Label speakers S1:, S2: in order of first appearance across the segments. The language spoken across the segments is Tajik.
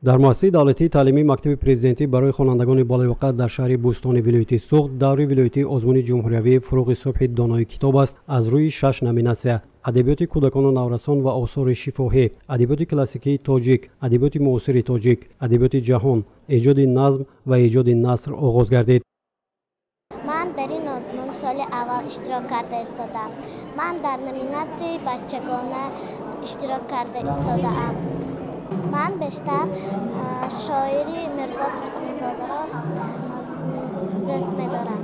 S1: Дар муассисаи давлатии таълимии мактаби президентӣ барои хонандагони болаёқат дар шаҳри Бӯстони вилояти Суғд даври вилоятии озмуни ҷумҳуриявии «Фурӯғи субҳи донои китоб аст» аз рӯи шаш номинатсия: адабиёти кӯдакону наврасон ва осори шифоҳӣ, адабиёти классикии тоҷик, адабиёти муосири тоҷик, адабиёти ҷаҳон, эҷоди назм ва эҷоди наср оғоз гардид.
S2: Ман дар ин озмун соли аввал иштирок карда истодаам. Ман дар номинатсияи бачагона иштирок карда истодаам. Ман бештар шоири Мирзо Турсунзодаро дӯст медорам.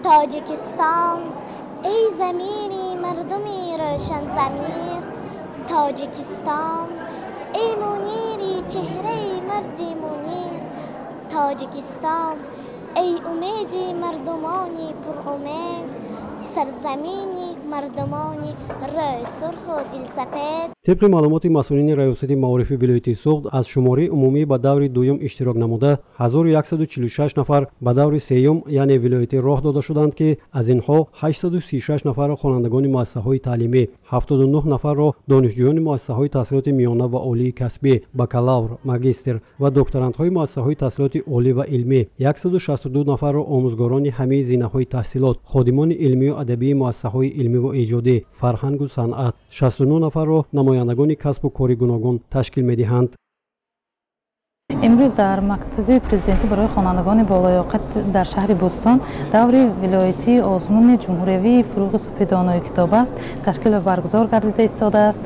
S2: Тоҷикистон, эй замини мардуми рӯшанзамир, Тоҷикистон, эй мунири чеҳраи марди мунир, Тоҷикистон, эй умеди мардумони пурумед, сарзамини мардумони рӯйсурху дилсапед.
S1: Тибқи маълумоти масъулини раёсати маорифи вилояти Суғд, аз шумораи умумӣ ба даври дуюм иштирок намуда 1146 нафар ба даври сеюм, яъне вилоятӣ, роҳ дода шуданд, ки аз инҳо 836 нафарро хонандагони муассисаҳои таълимӣ, 79 нафарро донишҷӯёни муассисаҳои таҳсилоти миёна ва олии касбӣ, бакалавр, магистр ва докторантҳои муассисаҳои таҳсилоти олӣ ва илмӣ, 162 нафарро омӯзгорони ҳамаи зинаҳои таҳсилот, ходимони илмию адабии муассисаҳои илмиву эҷодӣ, фарҳангу санъат, 69 нафарро намояндагони касбу кори гуногун ташкил медиҳанд.
S3: Имрӯз дар мактаби президентӣ барои хонандагони болаёқат дар шаҳри Бӯстон даври вилоятии озмуни ҷумҳуриявии «Фурӯғи субҳи донои китоб аст» ташкил ва баргузор гардида истодааст.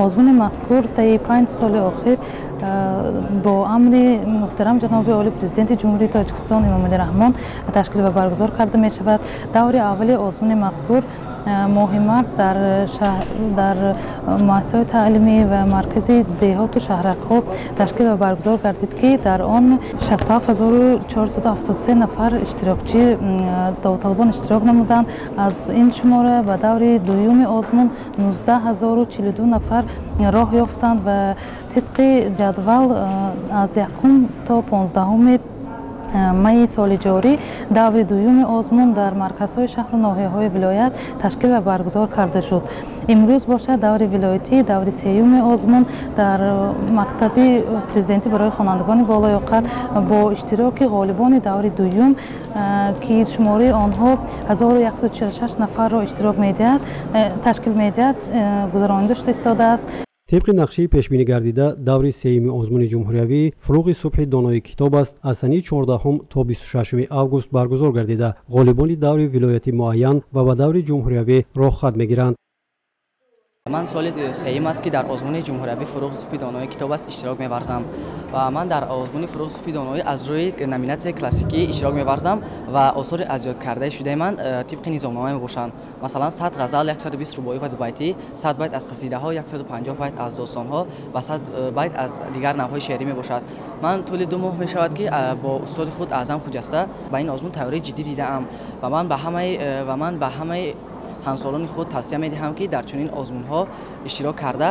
S3: Озмуни мазкур таи 5 соли охир бо амри муҳтарам ҷаноби олӣ, Президенти Ҷумҳурии Тоҷикистон Эмомалӣ Раҳмон, ташкил ва баргузор карда мешавад. Даври аввали озмуни мазкур моҳи март дар муассисаҳои таълимӣ ва маркази деҳоту шаҳракҳо ташкил ва баргузор гардид, ки дар он 67 473 нафар иштирокчӣ, довталабон иштирок намуданд. Аз ин шумора ба даври дуюми озмун 19 042 нафар роҳ ёфтанд ва тибқи ҷадвал аз якум то 15-уми майи соли ҷорӣ даври дуюми озмун дар марказҳои шаҳру ноҳияҳои вилоят ташкил ва баргузор карда шуд. Имрӯз бошад, даври вилоятӣ, даври сеюми озмун дар мактаби президентӣ барои хонандагони болаёқат бо иштироки ғолибони даври дуюм, ки шумораи онҳо 1146 нафарро иштирок медиҳад, ташкил медиҳад, гузаронида шуда истодааст.
S1: Тибқи нақшаи пешбинӣ гардида, даври сеюми озмуни ҷумҳуриявӣ «Фурӯғи субҳи донои китоб аст» аз санаи 14 то 26 август баргузор гардида, ғолибони даври вилоятӣ муайян ва ба даври ҷумҳуриявӣ роҳхат мегиранд.
S4: Ман соли сеюм аст, ки дар озмуни ҷумҳуриявӣ «Фурӯғи субҳи донои китоб аст» иштирок меварзам ва ман дар озмуни «Фурӯғи субҳи доноӣ» аз рӯи номинатсияи классикӣ иштирок меварзам ва осори азёд кардаи шудаи ман тибқи низомнома мебошанд. Масалан, 100 ғазал, 120 рубоӣ ва дубайтӣ, 100 байт аз қасидаҳо, 150 байт аз достонҳо ва 100 байт аз дигар навъҳои шеърӣ мебошад. Ман тӯли 2 моҳ мешавад, ки бо устоди худ Аъзам Хуҷаста ба ин озмун тайёрии ҷиддӣ дидаам ва ман ба ҳамаи ҳамсолони худ тавсия медиҳам, ки дар чунин озмунҳо иштирок карда,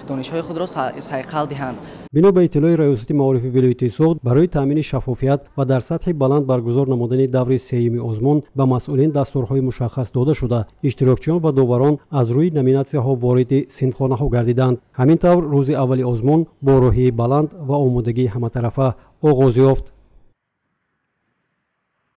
S4: донишҳои худро сайқал диҳанд.
S1: Бино ба иттилои раёсати маорифи вилояти Суғд, барои таъмини шаффофият ва дар сатҳи баланд баргузор намудани даври сеюми озмун ба масъулин дастурҳои мушаххас дода шуда, иштирокчиён ва доварон аз рӯи номинатсияҳо вориди синфхонаҳо гардиданд. Ҳамин тавр, рӯзи аввали озмун бо рӯҳияи баланд ва омодагии ҳаматарафа оғоз ёфт.